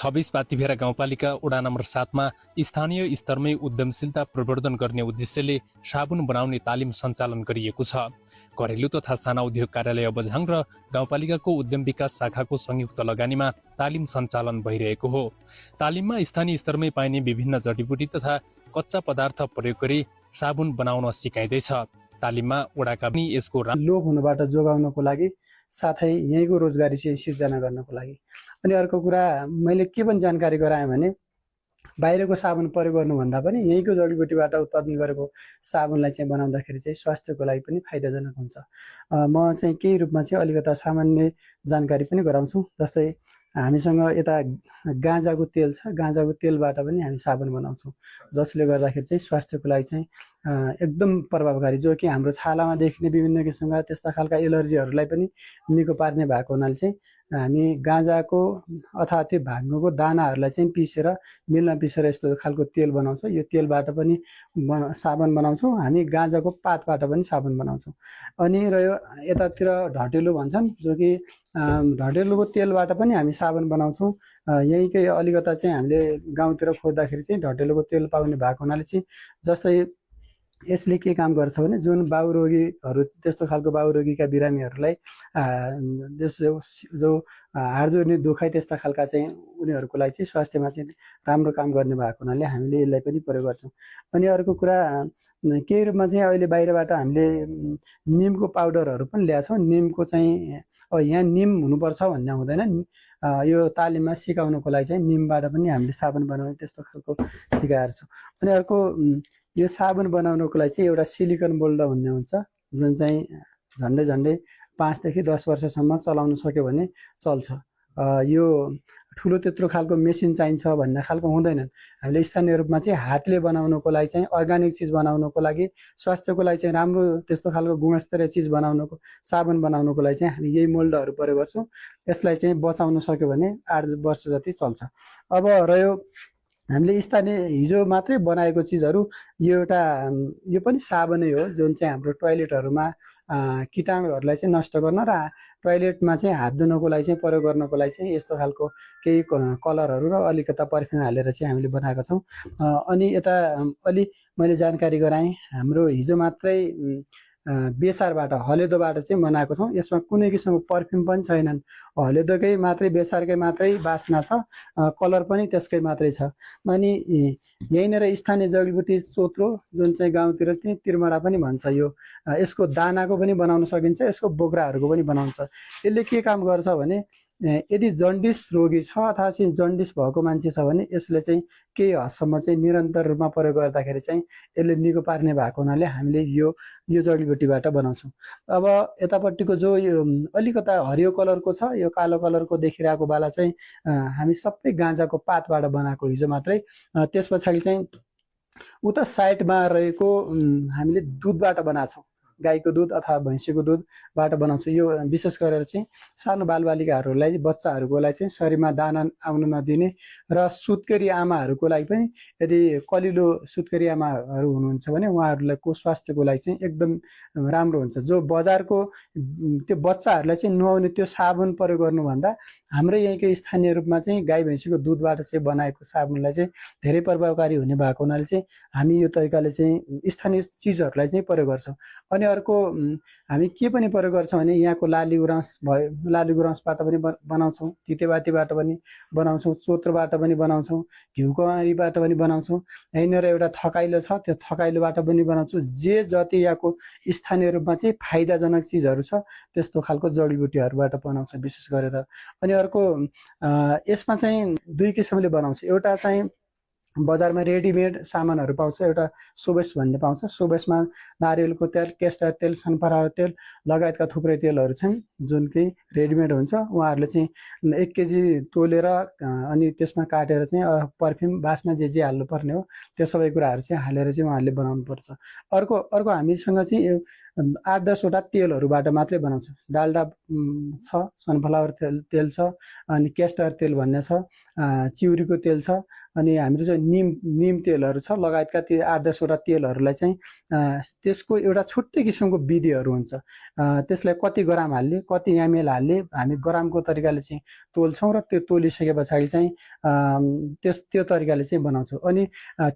26 पातिभेरा गाउँपालिका वडा नम्बर 7 मा स्थानीय स्तरमै उद्यमशीलता प्रवर्धन गर्ने उद्देश्यले साबुन बनाउने तालिम सञ्चालन गरिएको छ। घरेलु तथा साना उद्योग कार्यालय बझाङ र गाउँपालिकाको उद्यम विकास शाखाको संयुक्त लगानीमा तालिम सञ्चालन भइरहेको हो। तालिममा स्थानीय स्तरमै पाइने विभिन्न जडीबुटी तथा कच्चा पदार्थ प्रयोग गरी साबुन बनाउन सिकाइँदैछ। तालिममा वडाका पनि यसको लोभ हुनबाट जोगाउनको लागि साथै यहीँको रोजगारी चाहिँ सिर्जना गर्नको लागि। अनि अर्को कुरा मैले के पनि जानकारी गराएँ भने बाहिरको साबुन प्रयोग गर्नुभन्दा पनि यहीँको जडीबुटीबाट उत्पादन गरेको साबुनलाई चाहिँ बनाउँदाखेरि चाहिँ स्वास्थ्यको लागि पनि फाइदाजनक हुन्छ। म चाहिँ केही रूपमा चाहिँ अलिकता सामान्य जानकारी पनि गराउँछु। जस्तै हामीसँग यता गाँजाको तेल छ, गाँजाको तेलबाट पनि हामी साबुन बनाउँछौँ, जसले गर्दाखेरि चाहिँ स्वास्थ्यको लागि चाहिँ एकदम प्रभावकारी, जो कि हाम्रो छालामा देखिने विभिन्न किसिमका त्यस्ता खालका एलर्जीहरूलाई पनि निको पार्ने भएको हुनाले चाहिँ हामी गाँजाको अथवा त्यो भाङ्गोको दानाहरूलाई चाहिँ पिसेर मिलमा पिसेर यस्तो खालको तेल बनाउँछौँ। यो तेलबाट पनि साबुन बनाउँछौँ। हामी गाँजाको पातबाट पनि साबुन बनाउँछौँ। अनि रह्यो यतातिर ढटेलो भन्छन्, जो कि ढटेलोको तेलबाट पनि हामी साबुन बनाउँछौँ। यहीँकै अलिकता चाहिँ हामीले गाउँतिर खोज्दाखेरि चाहिँ ढटेलोको तेल पाउने भएको हुनाले चाहिँ जस्तै यसले के काम गर्छ भने जुन बाहुरोगीहरू त्यस्तो खालको बाहुरोगीका बिरामीहरूलाई जो हाड जोड्ने दुखाइ त्यस्ता खालका चाहिँ उनीहरूको लागि चाहिँ स्वास्थ्यमा चाहिँ राम्रो काम गर्ने भएको हुनाले हामीले यसलाई पनि प्रयोग गर्छौँ। अनि अर्को कुरा केही रूपमा चाहिँ अहिले बाहिरबाट हामीले निमको पाउडरहरू पनि ल्याएछौँ। निमको चाहिँ अब यहाँ निम हुनुपर्छ भन्ने हुँदैन, यो तालिममा सिकाउनको लागि चाहिँ निमबाट पनि हामीले साबुन बनाउने त्यस्तो खालको सिकाएको छौँ। अनि अर्को यो साबुन बनाउनको लागि चाहिँ एउटा सिलिकन मोल्ड भन्ने हुन्छ, जुन चाहिँ झन्डै 5 देखि 10 वर्षसम्म चलाउन सक्यो भने चल्छ। यो ठुलो त्यत्रो खालको मेसिन चाहिन्छ भन्ने खालको हुँदैनन्। हामीले स्थानीय रूपमा चाहिँ हातले बनाउनको लागि चाहिँ अर्ग्यानिक चिज बनाउनको लागि, स्वास्थ्यको लागि चाहिँ राम्रो त्यस्तो खालको गुणस्तरीय चिज बनाउनको, साबुन बनाउनको लागि चाहिँ हामी यही मोल्डहरू प्रयोग गर्छौँ। यसलाई चाहिँ बचाउन सक्यो भने 8 वर्ष जति चल्छ। अब रह्यो हामीले स्थानीय हिजो मात्रै बनाएको चिजहरू, यो पनि साबुनै हो, जुन चाहिँ हाम्रो टोयलेटहरूमा कीटाणुहरूलाई चाहिँ नष्ट गर्न र टोयलेटमा चाहिँ हात धुनको लागि चाहिँ प्रयोग गर्नको लागि चाहिँ यस्तो खालको केही कलरहरू र अलिकता पर्फ्युम हालेर चाहिँ हामीले बनाएका छौँ। अनि यता अलि मैले जानकारी गराएँ, हाम्रो हिजो मात्रै बेसारबाट हलेदोबाट चाहिँ बनाएको छौँ। यसमा कुनै किसिमको पर्फ्युम पनि छैनन्, हलेदोकै मात्रै बेसारकै मात्रै बास्ना छ, कलर पनि त्यसकै मात्रै छ। अनि यहीँनिर स्थानीय जडीबुटी चोत्रो, जुन चाहिँ गाउँतिर चाहिँ तिर्मडा पनि भन्छ, यसको दानाको पनि बनाउन सकिन्छ, यसको बोक्राहरूको पनि बनाउँछ। यसले के काम गर्छ भने यदि जन्डिस रोगी छ अथवा चाहिँ जन्डिस भएको मान्छे छ भने यसले चाहिँ केही हदसम्म चाहिँ निरन्तर रूपमा प्रयोग गर्दाखेरि चाहिँ यसले निको पार्ने भएको हुनाले हामीले यो जडीबुटीबाट बनाउँछौँ। अब यतापट्टिको जो यो अलिकता हरियो कलरको छ, यो कालो कलरको देखिरहेको बाला चाहिँ हामी सबै गाँजाको पातबाट बनाएको हिजो मात्रै। त्यस पछाडि चाहिँ उता साइडमा रहेको हामीले दुधबाट बनाएको छौँ, गाईको दुध अथवा भैँसीको दुधबाट बनाउँछौँ। यो विशेष गरेर चाहिँ सानो बालबालिकाहरूलाई, बच्चाहरूको लागि चाहिँ शरीरमा दाना आउन नदिने र सुत्केरी आमाहरूको लागि पनि, यदि कलिलो सुत्केरी आमाहरू हुनुहुन्छ भने उहाँहरूलाई को स्वास्थ्यको लागि चाहिँ एकदम राम्रो हुन्छ। जो बजारको त्यो बच्चाहरूलाई चाहिँ नुहाउने त्यो साबुन प्रयोग गर्नुभन्दा हाम्रो यहीँको स्थानीय रूपमा चाहिँ गाई भैँसीको दुधबाट चाहिँ बनाएको साबुनलाई चाहिँ धेरै प्रभावकारी हुने भएको हुनाले चाहिँ हामी यो तरिकाले चाहिँ स्थानीय चिजहरूलाई चाहिँ प्रयोग गर्छौँ। अनि अर्को हामी के पनि प्रयोग गर्छौँ भने यहाँको लाली गुराँसबाट पनि बनाउँछौँ, तितेपातीबाट पनि बनाउँछौँ, चोत्रोबाट पनि बनाउँछौँ, घिउकुमारीबाट पनि बनाउँछौँ। यहीँनिर एउटा थकाइलो छ, त्यो थकाइलोबाट पनि बनाउँछौँ। जे जति यहाँको स्थानीय रूपमा चाहिँ फाइदाजनक चिजहरू छ त्यस्तो खालको जडीबुटीहरूबाट बनाउँछौँ विशेष गरेर। अनि अर्को यसमा चाहिँ 2 किसिमले बनाउँछ। एउटा चाहिँ बजारमा रेडिमेड सामानहरू पाउँछ, एउटा सोबेस भन्ने पाउँछ। सोबेसमा नारियलको तेल, केस्टर तेल, सनफ्लावर तेल लगायतका थुप्रै तेलहरू छन् जुन कि रेडिमेड हुन्छ। उहाँहरूले चाहिँ 1 केजी तोलेर अनि त्यसमा काटेर चाहिँ पर्फ्युम, बास्ना जे हाल्नुपर्ने हो त्यो सबै कुराहरू चाहिँ हालेर चाहिँ उहाँहरूले बनाउनु पर्छ। अर्को हामीसँग चाहिँ 8-10 वटा तेलहरूबाट मात्रै बनाउँछ। डाल्डा छ, सनफ्लावर तेल छ, अनि केस्टर तेल भन्ने छ, चिउरीको तेल छ, अनि हाम्रो चाहिँ निम तेलहरू छ लगायतका ती 8-10 वटा तेलहरूलाई चाहिँ त्यसको एउटा छुट्टै किसिमको विधिहरू हुन्छ। त्यसलाई कति ग्राम हाल्ने, कति एमएल हाल्ने हामी ग्रामको तरिकाले चाहिँ तोल्छौँ र त्यो तोलिसके पछाडि चाहिँ त्यो तरिकाले चाहिँ बनाउँछौँ। अनि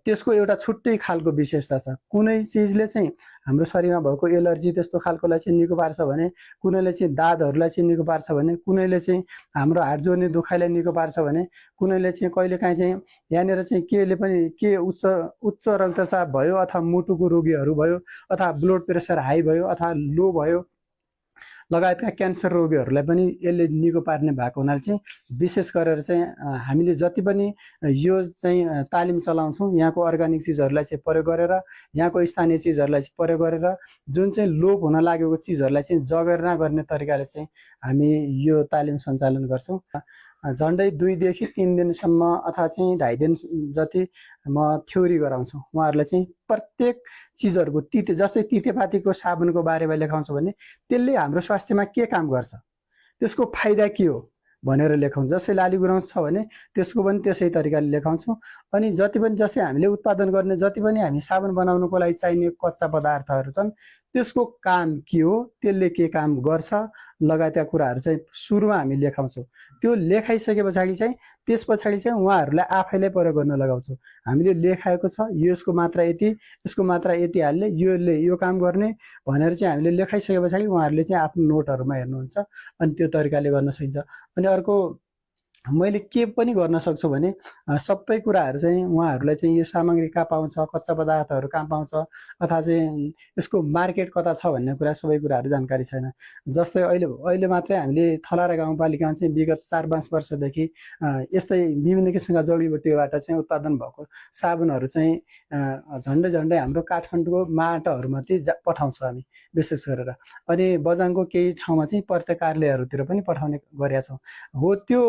त्यसको एउटा छुट्टै खालको विशेषता छ। कुनै चिजले चाहिँ हाम्रो शरीरमा भएको एलर्जी त्यस्तो खालकोलाई चाहिँ निको पार्छ भने, कुनैले चाहिँ दादहरूलाई चाहिँ निको पार्छ भने, कुनैले चाहिँ हाम्रो हाड जोड्ने दुखाइलाई निको पार्छ भने, कुनैले चाहिँ कहिलेकाहीँ चाहिँ यहाँनिर चाहिँ केले पनि के उच्च रक्तचाप भयो अथवा मुटुको रोगीहरू भयो अथवा ब्लड प्रेसर हाई भयो अथवा लो भयो लगायतका क्यान्सर रोगीहरूलाई पनि यसले निको पार्ने भएको हुनाले चाहिँ विशेष गरेर चाहिँ हामीले जति पनि यो चाहिँ तालिम चलाउँछौँ यहाँको अर्ग्यानिक चिजहरूलाई चाहिँ प्रयोग गरेर, यहाँको स्थानीय चिजहरूलाई चाहिँ प्रयोग गरेर जुन चाहिँ लोप हुन लागेको चिजहरूलाई चाहिँ जगेर्ना गर्ने तरिकाले चाहिँ हामी यो तालिम सञ्चालन गर्छौँ। झन्डै 2 देखि 3 दिनसम्म अथवा चाहिँ 2.5 दिन जति म थ्योरी गराउँछु। उहाँहरूलाई चाहिँ प्रत्येक चिजहरूको जस्तै तितेपातीको साबुनको बारेमा लेखाउँछु भने त्यसले हाम्रो स्वास्थ्यमा के काम गर्छ, त्यसको फाइदा के हो भनेर लेखाउँछ। जस्तै लाली गुराँस छ भने त्यसको पनि त्यसै तरिकाले लेखाउँछौँ। अनि जति पनि जस्तै हामीले उत्पादन गर्ने जति पनि हामी साबुन बनाउनको लागि चाहिने कच्चा पदार्थहरू छन् त्यसको काम के हो, त्यसले के काम गर्छ लगायतका कुराहरू चाहिँ सुरुमा हामी लेखाउँछौँ। त्यो लेखाइसके पछाडि चाहिँ त्यस पछाडि चाहिँ उहाँहरूलाई आफैले प्रयोग गर्न लगाउँछौँ। हामीले लेखाएको छ यसको मात्रा यति, यसको मात्रा यति हाल्ने, योले यो काम गर्ने भनेर चाहिँ हामीले लेखाइसके पछाडि उहाँहरूले चाहिँ आफ्नो नोटहरूमा हेर्नुहुन्छ अनि त्यो तरिकाले गर्न सकिन्छ। अनि अर्को मैले के पनि गर्न सक्छु भने सबै कुराहरू चाहिँ उहाँहरूलाई चाहिँ यो सामग्री कहाँ पाउँछ, कच्चा पदार्थहरू कहाँ पाउँछ अथवा चाहिँ यसको मार्केट कता छ भन्ने कुरा सबै कुराहरू जानकारी छैन। जस्तै अहिले मात्रै हामीले थलारा गाउँपालिकामा चाहिँ विगत 4-5 वर्षदेखि यस्तै विभिन्न किसिमका जडीबुटीबाट चाहिँ उत्पादन भएको साबुनहरू चाहिँ झन्डै हाम्रो काठमाडौँको माटाहरूमाथि पठाउँछौँ हामी विशेष गरेर। अनि बझाङको केही ठाउँमा चाहिँ प्रत्येक कार्यालयहरूतिर पनि पठाउने गरेका छौँ। हो त्यो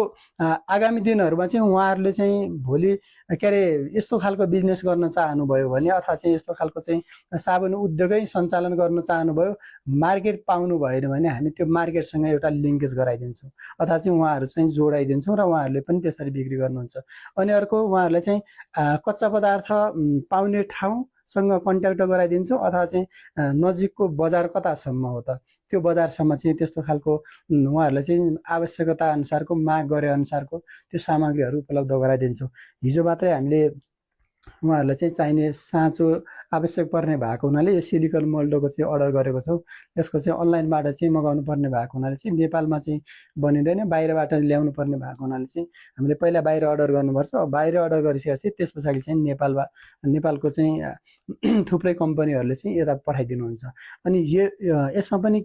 आगामी दिनहरूमा चाहिँ उहाँहरूले चाहिँ भोलि के अरे यस्तो खालको बिजनेस गर्न चाहनुभयो भने अथवा चाहिँ यस्तो खालको चाहिँ साबुन उद्योगै सञ्चालन गर्न चाहनुभयो, मार्केट पाउनु भएन भने हामी त्यो मार्केटसँग एउटा लिङ्केज गराइदिन्छौँ अथवा चाहिँ उहाँहरू चाहिँ जोडाइदिन्छौँ र उहाँहरूले पनि त्यसरी बिक्री गर्नुहुन्छ। अनि अर्को उहाँहरूलाई चाहिँ कच्चा पदार्थ पाउने ठाउँसँग कन्ट्याक्ट गराइदिन्छौँ अथवा चाहिँ नजिकको बजार कतासम्म हो त त्यो बजारसम्म चाहिँ त्यस्तो खालको उहाँहरूलाई चाहिँ आवश्यकता अनुसारको माग गरे अनुसारको त्यो सामग्रीहरू उपलब्ध गराइदिन्छौँ। हिजो मात्रै हामीले उहाँहरूलाई चाहिँ चाहिने साँचो आवश्यक पर्ने भएको हुनाले यो सिलिकन मोल्डोको चाहिँ अर्डर गरेको छौँ। यसको चाहिँ अनलाइनबाट चाहिँ मगाउनु पर्ने भएको हुनाले चाहिँ नेपालमा चाहिँ बनिँदैन, बाहिरबाट ल्याउनु पर्ने भएको हुनाले चाहिँ हामीले पहिला बाहिर अर्डर गर्नुपर्छ। बाहिर अर्डर गरिसकेपछि त्यस पछाडि चाहिँ नेपालको चाहिँ थुप्रै कम्पनीहरूले चाहिँ यता पठाइदिनुहुन्छ। अनि यसमा पनि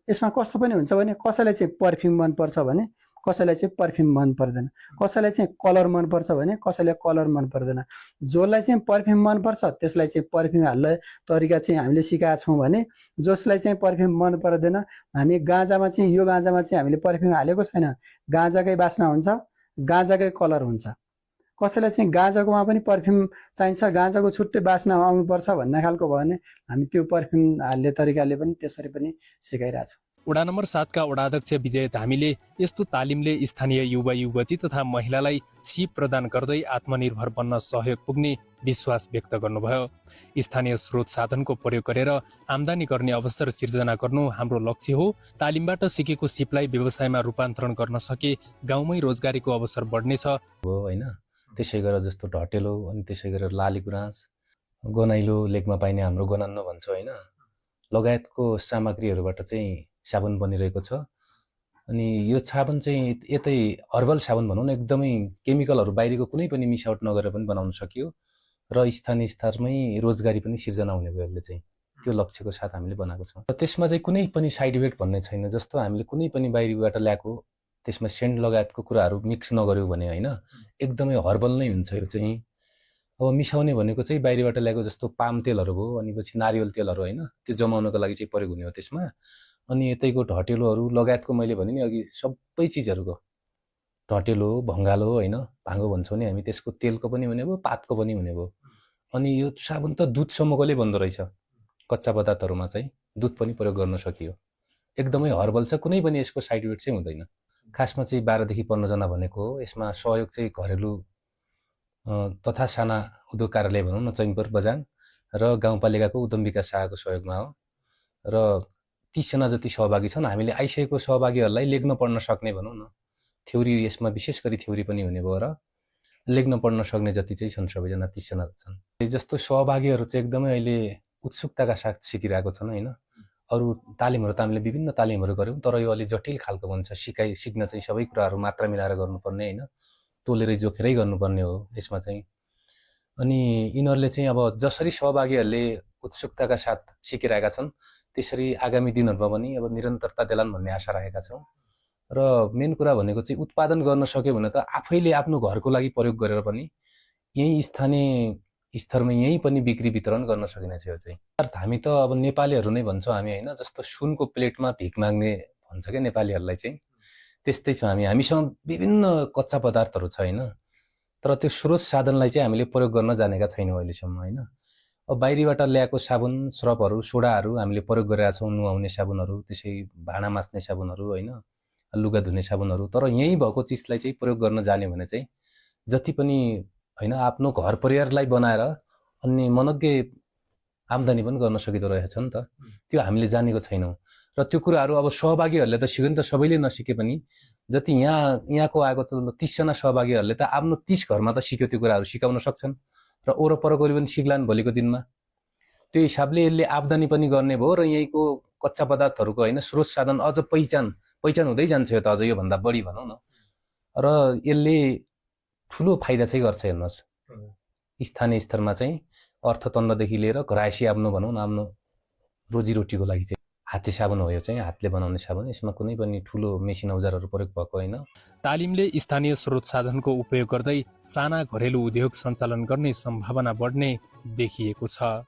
यसमा कस्तो पनि हुन्छ भने कसैलाई चाहिँ पर्फ्युम मनपर्छ भने कसैलाई चाहिँ पर्फ्युम मन पर्दैन, कसैलाई चाहिँ कलर मनपर्छ भने कसैलाई कलर मन पर्दैन। जसलाई चाहिँ पर्फ्युम मनपर्छ त्यसलाई चाहिँ पर्फ्युम हाल्ने तरिका चाहिँ हामीले सिकाएका छौँ भने जसलाई चाहिँ पर्फ्युम मन पर्दैन हामी गाँजामा चाहिँ यो गाँजामा चाहिँ हामीले पर्फ्युम हालेको छैन, गाँजाकै बास्ना हुन्छ, गाँजाकै कलर हुन्छ। कसैलाई चाहिँ गाँजाकोमा पनि पर्फ्युम चाहिन्छ, गाँजाको छुट्टै बास्ना आउनुपर्छ भन्ने खालको भयो भने हामी त्यो पर्फ्युम हाल्ने तरिकाले पनि त्यसरी पनि सिकाइरहेछौँ। वडा नम्बर 7 का वडाध्यक्ष विजय धामीले यस्तो तालिमले स्थानीय युवा युवती तथा महिलालाई सिप प्रदान गर्दै आत्मनिर्भर बन्न सहयोग पुग्ने विश्वास व्यक्त गर्नुभयो। स्थानीय स्रोत साधनको प्रयोग गरेर आम्दानी गर्ने अवसर सिर्जना गर्नु हाम्रो लक्ष्य हो। तालिमबाट सिकेको सिपलाई व्यवसायमा रूपान्तरण गर्न सके गाउँमै रोजगारीको अवसर बढ्नेछ होइन। त्यसै गरेर जस्तो ढटेलो अनि त्यसै गरेर लाली गुराँस, गनाइलो लेकमा पाइने हाम्रो गनान्न भन्छ होइन, लगायतको सामग्रीहरूबाट चाहिँ साबुन बनिरहेको छ। अनि यो साबुन चाहिँ यतै हर्बल साबुन भनौँ न, एकदमै केमिकलहरू बाहिरको कुनै पनि मिसावट नगरेर पनि बनाउन सकियो र स्थानीय स्तरमै रोजगारी पनि सिर्जना हुने भयो। यसले चाहिँ त्यो लक्ष्यको साथ हामीले बनाएको छौँ। त्यसमा चाहिँ कुनै पनि साइड इफेक्ट भन्ने छैन। जस्तो हामीले कुनै पनि बाहिरबाट ल्याएको त्यसमा सेन्ट लगायतको कुराहरू मिक्स नगर्यो भने होइन, एकदमै हर्बल नै हुन्छ यो चाहिँ। अब मिसाउने भनेको चाहिँ बाहिरबाट ल्याएको जस्तो पाम तेलहरू भयो, अनि पछि नारियल तेलहरू होइन, त्यो जमाउनको लागि चाहिँ प्रयोग हुने हो त्यसमा। अनि यतैको ढटेलोहरू लगायतको मैले भने नि अघि सबै चिजहरूको ढटेलो भङ्गालो होइन, भाङ्गो भन्छौँ नि हामी, त्यसको तेलको पनि हुने भयो, पातको पनि हुने भयो। अनि यो साबुन त दुधसम्मकोले बन्दो रहेछ। कच्चा पदार्थहरूमा चाहिँ दुध पनि प्रयोग गर्न सकियो। एकदमै हर्बल छ, कुनै पनि यसको साइड इफेक्ट चाहिँ हुँदैन। खासमा चाहिँ 12 देखि 15 जना भनेको हो। यसमा सहयोग चाहिँ घरेलु तथा साना उद्योग कार्यालय भनौँ न चैनपुर बझाङ र गाउँपालिकाको उद्यम विकास शाखाको सहयोगमा हो र 30 जना जति सहभागी छन्। हामीले आइसकेको सहभागीहरूलाई लेख्न पढ्न सक्ने भनौँ न, थ्योरी यसमा विशेष गरी थ्योरी पनि हुने भयो र लेख्न पढ्न सक्ने जति चाहिँ छन्, सबैजना 30 जना छन्। जस्तो सहभागीहरू चाहिँ एकदमै अहिले उत्सुकताका साथ सिकिरहेको छन् होइन। अरू तालिमहरू त हामीले विभिन्न तालिमहरू गऱ्यौँ, तर यो अलिक जटिल खालको भन्छ। सिक्न चाहिँ सबै कुराहरू मात्रा मिलाएर गर्नुपर्ने होइन, तोलेरै जोखेरै गर्नुपर्ने हो यसमा चाहिँ। अनि यिनीहरूले चाहिँ अब जसरी सहभागीहरूले उत्सुकताका साथ सिकिरहेका छन्, त्यसरी आगामी दिनहरूमा पनि अब निरन्तरता देलान् भन्ने आशा राखेका छौँ। र मेन कुरा भनेको चाहिँ उत्पादन गर्न सक्यो भने त आफैले आफ्नो घरको लागि प्रयोग गरेर पनि यही स्थानीय स्तरमा यही पनि बिक्री वितरण गर्न सकिने छ। यो चाहिँ हामी त अब नेपालीहरू नै भन्छौँ हामी होइन, जस्तो सुनको प्लेटमा भिख माग्ने भन्छ क्या नेपालीहरूलाई चाहिँ, त्यस्तै छ हामीसँग विभिन्न कच्चा पदार्थहरू छ होइन, तर त्यो स्रोत साधनलाई चाहिँ हामीले प्रयोग गर्न जानेका छैनौँ अहिलेसम्म होइन। अब बाहिरीबाट ल्याएको साबुन स्रबहरू सोडाहरू हामीले प्रयोग गरेका छौँ, नुहाउने साबुनहरू, त्यसै भाँडा माझ्ने साबुनहरू होइन, लुगा धुने साबुनहरू। तर यहीँ भएको चिजलाई चाहिँ प्रयोग गर्न जान्यो भने चाहिँ जति पनि होइन आफ्नो घर परिवारलाई बनाएर अन्य मनग्गे आम्दानी पनि गर्न सकिँदो रहेछ नि त, त्यो हामीले जानेको छैनौँ। र त्यो कुराहरू अब सहभागीहरूले त सिक्यो नि त, सबैले नसिके पनि जति यहाँको आएको त 30 जना सहभागीहरूले त आफ्नो 30 घरमा त सिक्यो, त्यो कुराहरू सिकाउन सक्छन् र वरपरकोले पनि सिक्लान् भोलिको दिनमा। त्यो हिसाबले यसले आम्दानी पनि गर्ने भयो र यहीँको कच्चा पदार्थहरूको होइन स्रोत साधन अझ पहिचान हुँदै जान्छ। यो त अझ योभन्दा बढी भनौँ न। र यसले ठुलो फाइदा चाहिँ गर्छ हेर्नुहोस्, स्थानीय स्तरमा चाहिँ अर्थतन्त्रदेखि लिएर घरायसी आफ्नो भनौँ न, आफ्नो रोजीरोटीको लागि चाहिँ हाते साबुन हो। यो चाहिँ हातले बनाउने साबुन, यसमा कुनै पनि ठुलो मेसिन औजारहरू प्रयोग भएको होइन। तालिमले स्थानीय स्रोत साधनको उपयोग गर्दै साना घरेलु उद्योग सञ्चालन गर्ने सम्भावना बढ्ने देखिएको छ।